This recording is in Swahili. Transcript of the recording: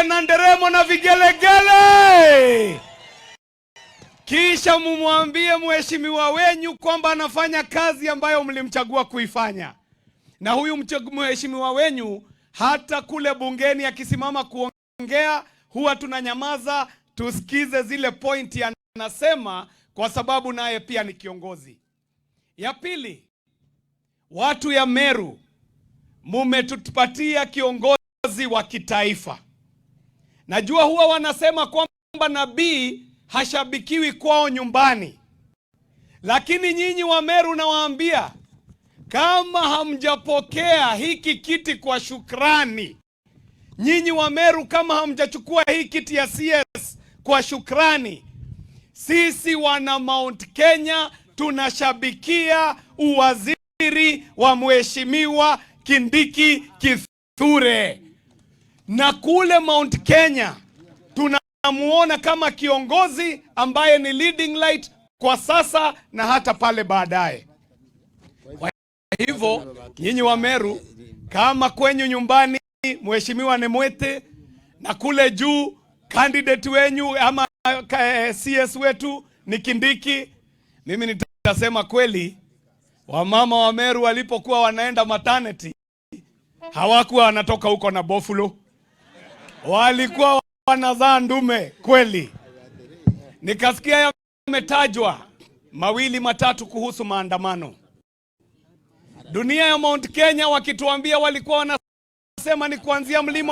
Shangwe na nderemo na vigelegele. Kisha mumwambie mheshimiwa wenyu kwamba anafanya kazi ambayo mlimchagua kuifanya. Na huyu mheshimiwa wenyu hata kule bungeni akisimama kuongea huwa tunanyamaza tusikize zile pointi anasema, kwa sababu naye pia ni kiongozi. Ya pili, watu ya Meru mumetupatia kiongozi wa kitaifa. Najua huwa wanasema kwamba nabii hashabikiwi kwao nyumbani, lakini nyinyi wa Meru nawaambia, kama hamjapokea hiki kiti kwa shukrani, nyinyi wa Meru, kama hamjachukua hii kiti ya CS kwa shukrani, sisi wana Mount Kenya tunashabikia uwaziri wa Mheshimiwa Kindiki Kithure, na kule Mount Kenya tunamuona kama kiongozi ambaye ni leading light kwa sasa na hata pale baadaye. Kwa hivyo nyinyi wa Meru, kama kwenyu nyumbani Mheshimiwa Nemwete na kule juu candidate wenyu ama CS wetu ni Kindiki, mimi nitasema kweli, wamama wa Meru walipokuwa wanaenda maternity hawakuwa wanatoka huko na bofulo, walikuwa wanazaa ndume kweli. Nikasikia yametajwa mawili matatu kuhusu maandamano. Dunia ya Mount Kenya wakituambia walikuwa wanasema ni kuanzia mlima